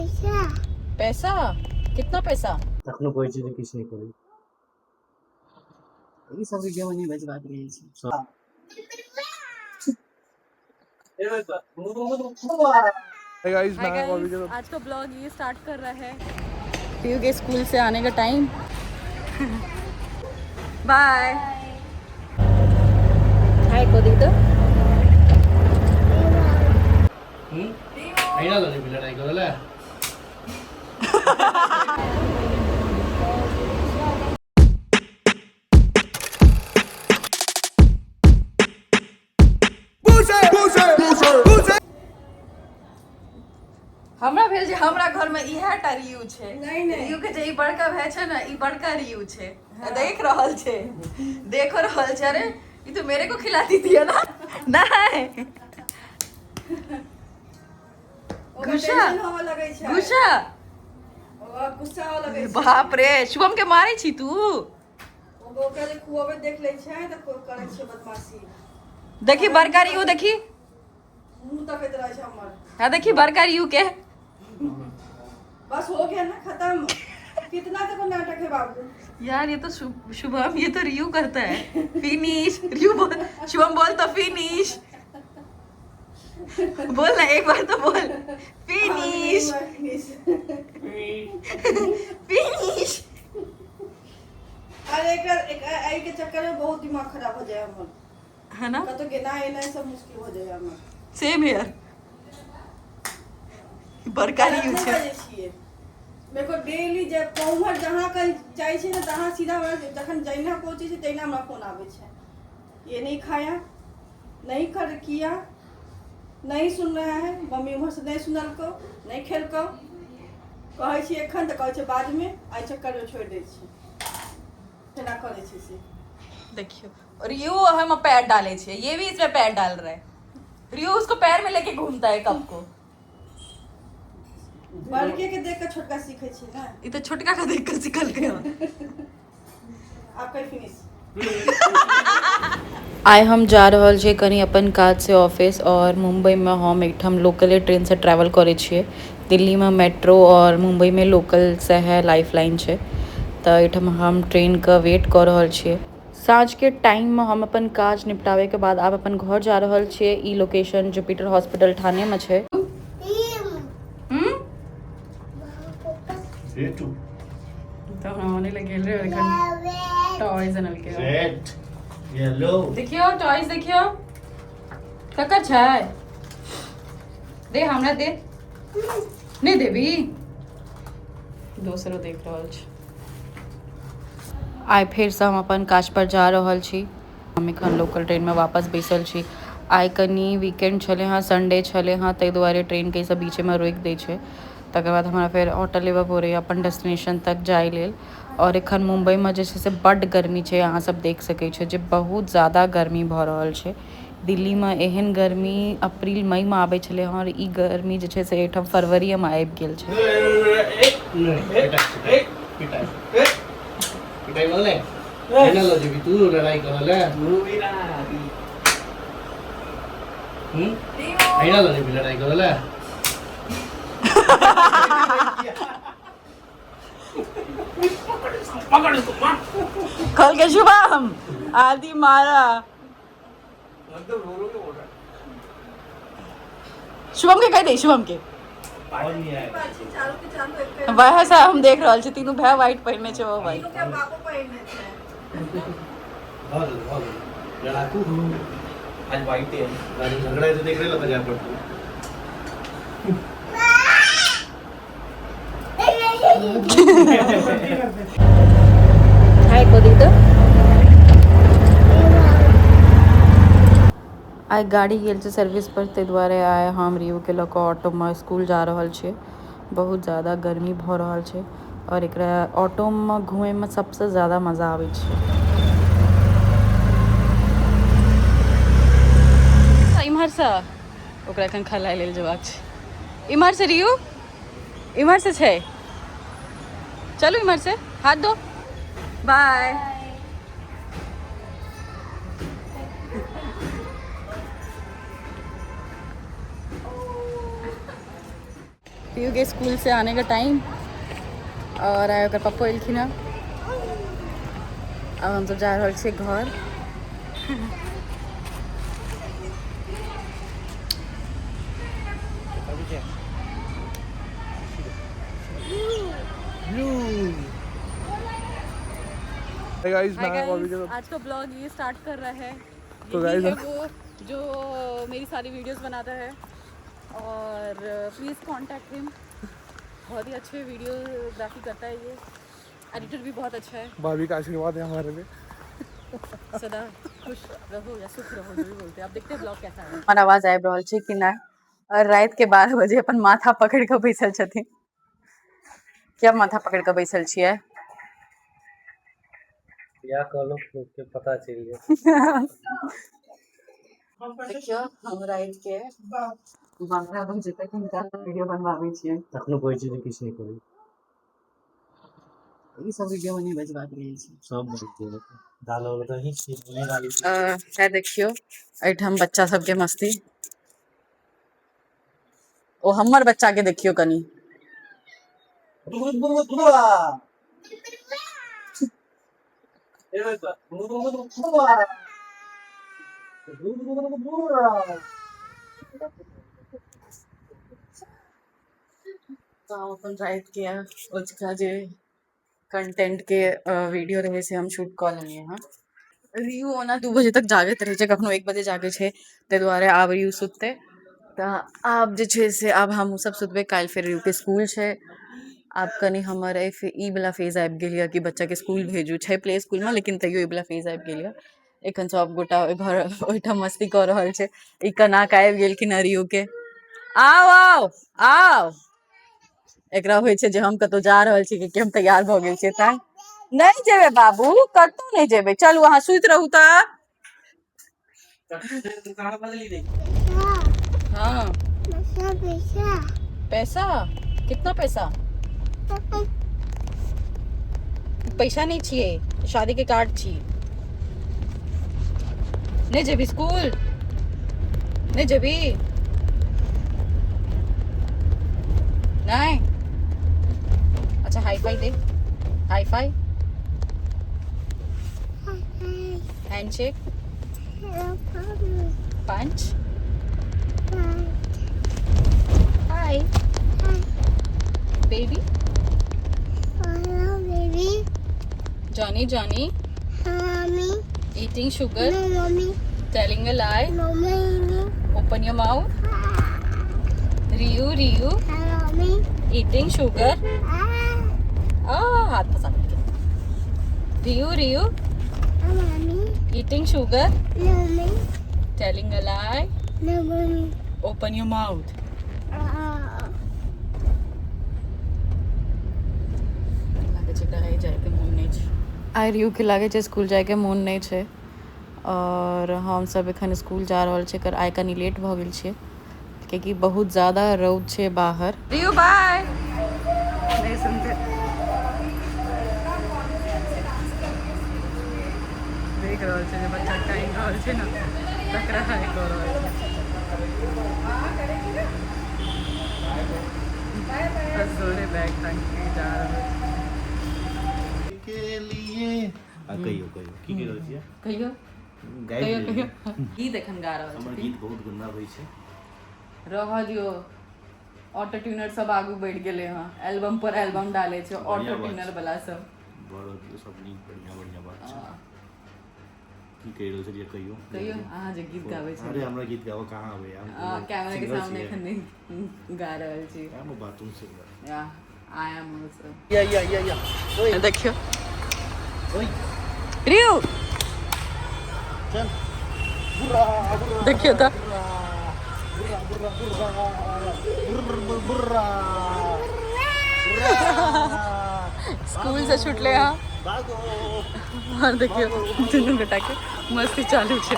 पैसा। पैसा? कितना पैसा? तखनो कहै छै जे किछु नहि करू। ई सब वीडियो में नहीं बजबाक रहै छै। Hey guys, hi मैं गाइस, आज का ब्लॉग ये स्टार्ट कर रहा है। पीयू के स्कूल से आने का टाइम। बाय। हाय को दी तो। अहिना लऽ जेबही लड़ाइ करऽ लए? हमरा भेल जे हमरा घर में इएह टा रियू छै। नहीं, नहीं। रियू के जे ई बड़का भाई छै ने, ई बड़का रियू छै। देख रहल छै, देख रहल छै। अरे ई तो मेरे को खिलाती थी ना। नहीं, ओकरा गुस्सा? टेंशन होबऽ लगै छै। गुस्सा। ओकरा गुस्सा होबऽ लगै छै। बाप रे, शुभम के मारे छी तू? ओकरा जे खुआबैत देख लै छै तऽ करै छै बदमाशी। देखी बड़का रियू, देखी। मुंह तकैत रहै छै हमर। हाँ, देखी बड़का रियू के। बस हो गया ना खत्म? कितना तक नाटक है बाबू? यार ये तो शुभम, ये तो रियू करता है। फिनिश रियू बोल, शुभम बोल तो फिनिश बोल ना, एक बार तो बोल फिनिश। फिनिश। फिनिश। अरे एकर एहि के चक्कर में बहुत दिमाग खराब हो जाए हमर। है ना? कतौ गेनाइ एनाइ सब मुश्किल हो जाए हमर। सेम here. बड़का रियू नहि छै। बजै छियै। मेरे को डेली जब पहुँच जहाँ कहीं जाइ छै ने तहाँ सीधा हमरा जखन जहिना पहुँचै छै तहिना हमरा फोन आबै छै। ये नहीं खाया, नहीं कर किया, नहीं सुन रहा है मम्मी, उम्हर से नहीं सुनलको, नहीं खेलको। कहै छी एखन तऽ कहै छै बादमे। एहि चक्करमे छोड़ि दै छी। तेना करै छै से। देखियो, और you हम पैर डाले छे, ये भी इसमें पैर डाल रहा है। रियू उसको पैर में लेके घूमता है कप को। बड़के के देख कऽ छोटका सीखै छै ने। ये तो छोटका का देख कर सिखल गया। आब कही फिनिश। आइ हम जा रहल छियै कनि अपन काजसँ ऑफिस और मुम्बईमे हम एकठाम लोकले ट्रेनसँ ट्रैवल करै छियै। दिल्लीमे मेट्रो और मुम्बईमे लोकल सएह लाइफ लाइन छै। तऽ एहिठाम हम ट्रेनके वेट कऽ रहल छियै। साँझके टाइममे हम अपन काज निपटाबैके बाद आब अपन घर जा रहल छियै। ई लोकेशन जुपिटर हॉस्पिटल ठानेमे छै। तीन। पापा। रेटू। तऽ हमरा आनै लए गेल रहै एखन टॉयज अनलकै। रेड, येलो। देखियौ, टॉयज देखियौ, ककर छै? दे हमरा, दे। नहि देबी? दोसरो देख रहल छी। आइ फेरसँ हम अपन काज पर जा रहल छी। हम एखन लोकल ट्रेनमे वापस बैसल छी। आइ कनि वीकेंड छलै हँ, संडे छलै हँ, ताहि दुआरे ट्रेनके ई सब बीचेमे रोकि दै छै। तकर बाद हमरा फेर ऑटो लेबऽ पड़ैए अपन डेस्टिनेशन तक जाय लेल। और एखन मुम्बईमे जे छै से बड्ड गर्मी छै। अहाँ सब देख सकै छियै जे बहुत ज्यादा गर्मी भऽ रहल छै। दिल्लीमे एहन गर्मी अप्रील मईमे आबै छलै हँ और ई गर्मी जे छै से एहिठाम फरवरीमे आबि गेल छै। पिटाइ पिटाइ बोलले, एना लऽ जेबही तू लड़ाइ करऽ लए? अहिना लऽ जेबही लड़ाइ करऽ लए? कल के शुभम आदि मारा। शुभम के कहि दे, शुभम के। और नहीं आएगा। चालू के चालू एक। वएह से हम देख रहल छी, तीनू भाय व्हाइट पहिरने छै, ओ व्हाइट। के बाबू पहिरने छै। भऽ गेल, भऽ गेल, लड़ाकू हो। आज वाइट है। गाड़ी झगड़ा है तो देख रहे लगा जा पड़तू। हाय को दी तो। आइ गाड़ी गेल छै सर्विस पर, ताहि दुआरे आइ हम रियूके लऽ कऽ ऑटोमे स्कूल जा रहल छियै। बहुत ज्यादा गर्मी भऽ रहल छै और एकरा ऑटोमे घूमैमे सबसँ ज्यादा मजा आबै छै। इम्हरसँ ओकरा एखन खेलाइ लेल जेबाक छै। इम्हरसँ रियू, इम्हरसँ छै। चलू इम्हरसँ, हाथ दो। बाय। पीयू के स्कूल से आने का टाइम और आइ ओकर पप्पो एलखिन हँ। अब हमसब जा रहल छियै घर। Hey guys, hi मैं अभी गाइस, आज का ब्लॉग ये स्टार्ट कर रहा है। तो यही guys, है वो जो मेरी सारी वीडियोस बनाता है और प्लीज़ कांटेक्ट हिम। बहुत ही अच्छे वीडियोग्राफी करता है ये, एडिटर भी बहुत अच्छा है। भाभी का आशीर्वाद है हमारे पे। सदा खुश रहो या सुख रहो, जो भी बोलते हैं। आप देखते हैं ब्लॉग कैसा है। हमर आवाज आबि रहल छै कि नहि? और राति के 12 बजे अपन माथा पकड़ि कऽ बैसल छथिन। किया माथा पकड़ि कऽ बैसल छियै? या कहलो लोग के पता चलि गेल। देखियौ, हम राति के 12 बजे तक हुनका वीडियो बनबाबै छियै। तखनो कहै छै जे किछु नहि करू। ई सब वीडियो मे नहि बजबाक रहै छै। सब बाजि देबै दाल वाला तऽ अहीं छी, नहि दाल। है देखियौ एहिठाम बच्चा सबके मस्ती। ओ हमर बच्चा के देखियौ कनी। तऽ हम अपन राति के ओझका जे कंटेंट के वीडियो रहै से हम शूट कऽ लेलियै हँ। रियू ओना 2 बजे तक जागैत रहै छै, कखनो 1 बजे जागै छै, ताहि दुआरे आब रियू सुततै। तऽ आब जे छै से आब हमहूँ सब सुतबै। काल्हि फेर रियूके स्कूल छै। आब कनि हमर ई वला फेज आबि गेल यऽ कि बच्चाके स्कूल भेजू। छै प्ले स्कूलमे, लेकिन तैयो ई वला फेज आबि गेल यऽ। एखन सब गोटा घर ओहिठाम मस्ती कऽ रहल छै। ई कना कऽ आबि गेलखिन हँ रियूके। आउ आउ आउ। एकरा होइ छै जे हम कतहु जा रहल छी, कि हम तैयार भऽ गेल छियै। तैं नहि जेबै बाबू, कतहु नहि जेबै। चलू अहाँ सुति रहू तऽ। हाँ, पैसा कितना? पैसा पैसा नहीं छियै, शादी के कार्ड छी। नहीं जेबी स्कूल? नहीं जेबी? नहीं? अच्छा हाई फाई दे, hi fi, handshake, punch, hi baby, Johnny Johnny, eating sugar, telling a lie, open your mouth, Riyu Riyu, eating sugar, आ हाथ फंसा के, Riyu Riyu, eating sugar, telling a lie, open your mouth। लागै छै एकरा जायके मोन नहि छै। आइ रियूके लागै छै स्कूल जायके मोन नहि छै और हमसब एखन स्कूल जा रहल छियै। एकर आइ कनि लेट भऽ गेल छै कियाकि बहुत ज्यादा रौद छै बाहर। रियू बाय। नहीं सुनते। देख रहल छै जे बच्चा कानि रहल छै ने, तकरा हाय कऽ रहल छै। बस जोरे बैग टांग के जा रहल छै। के लिए आ कहियो कहियो की कहि रहल छियै? कहियो। गाबि कहियो। लेलियै। कहियो, गीत एखन गा रहल हमर छथिन। गीत बहुत गंदा होइ छै। रह दियौ, ऑटो ट्यूनर सब आगू बढ़ि गेलै हँ। एल्बम पर एल्बम डालै छै ऑटो बढ़िआँ बात ट्यूनर छै। वाला सब। बड़ सब नीक, बढ़िआँ बढ़िआँ बात छै। की कहि रहल छलियै? कहियो। कहियो अहाँ जे गीत गाबै अरे छै। हमरा गीत गाबऽ कहाँ आबैया? हम कोनो कैमरा के सिंगर सामने छियै? एखन नहि गा रहल छी। I'm a bathroom singer. Yeah, I am also. या या या या ओए। देखियौ। ओए। रियू। चल, बुर्रा बुर्रा। देखियौ तऽ। बुर्रा बुर्रा बुर्रा बुर्रा बुर्रा। स्कूल से छुटले हँ भागो। और देखियौ, दुनू गोटा के मस्ती चालू छै।